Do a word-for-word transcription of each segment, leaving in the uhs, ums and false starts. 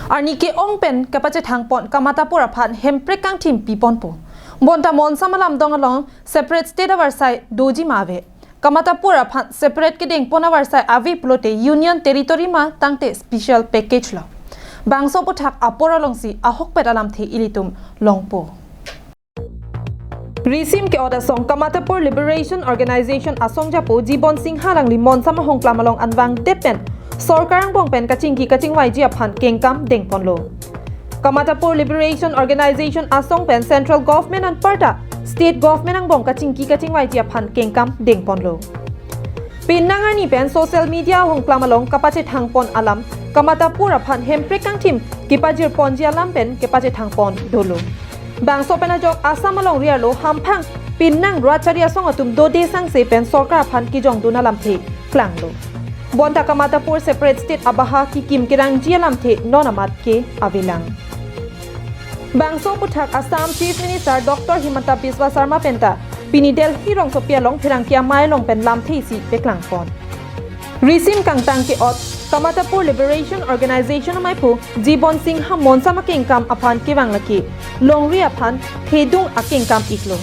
Arni ke-ong pen kapachethang pon Kamatapur aphan hemprek kangthim pi ponpo. Bonta monsam alamdong along separate state avarsai doji ma ave. Kamatapur aphan separate kedeng pon avarsai ave pulote Union Territory ma tangte special package lo. Bangso aputhak apor alongsi ahokpet alamthe ilitum longpo. Risim ke-ot asong Kamatapur Liberation Organization asong japo Jibon Singha alangli monsam ahongklam along anvang det pen sorkar angbong pen kachingki kachingvaiji aphan kengkam deng ponlo. Kamatapur Liberation Organization asong pen central government anparta state government angbong kachingki kachingvaiji aphan kengkam deng ponlo. Penang arni pen social media ahongklam along kapachethang pon alam Kamatapur aphan hemprek kangthim kepajir ponji alam pen kepachethang pon dolo. Bangso pen ajok Assam alongri arlo hamphang penang rat chari asong atum dode sangse pen sorkar aphan kejongdun alamthe klanglo. Bonta Kamatapur separate state abaha kekim kerangji alamthe non amat ke avelang. Bangso aputhak Assam Chief Minister Doctor Himanta Biswa Sarma penta pini Delhi rongsopi along pherangke amei along pen lamthe isi peklang pon. Risim kangtang ke-ot Kamatapur Liberation Organization amaiphu Jibon Singha monsam akengkam aphan kevang lake longri aphan thedung akengkam iklo.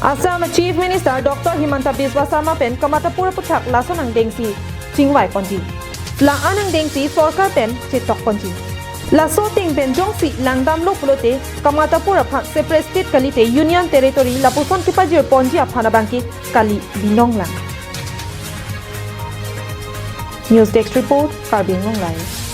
Assam Chief Minister Doctor Himanta Biswa Sarma pen Kamatapur aputhak laso angdengsi chingvai ponji. La-an angdengsi sorkar pen chetok ponji. Laso ateng pen jongsi langdamlo pulote Kamatapur aphan separate state kalite Union Territory lapuson kepajir ponji aphan abangke kali binong lang. News Desk Report, Karbi Anglong Live.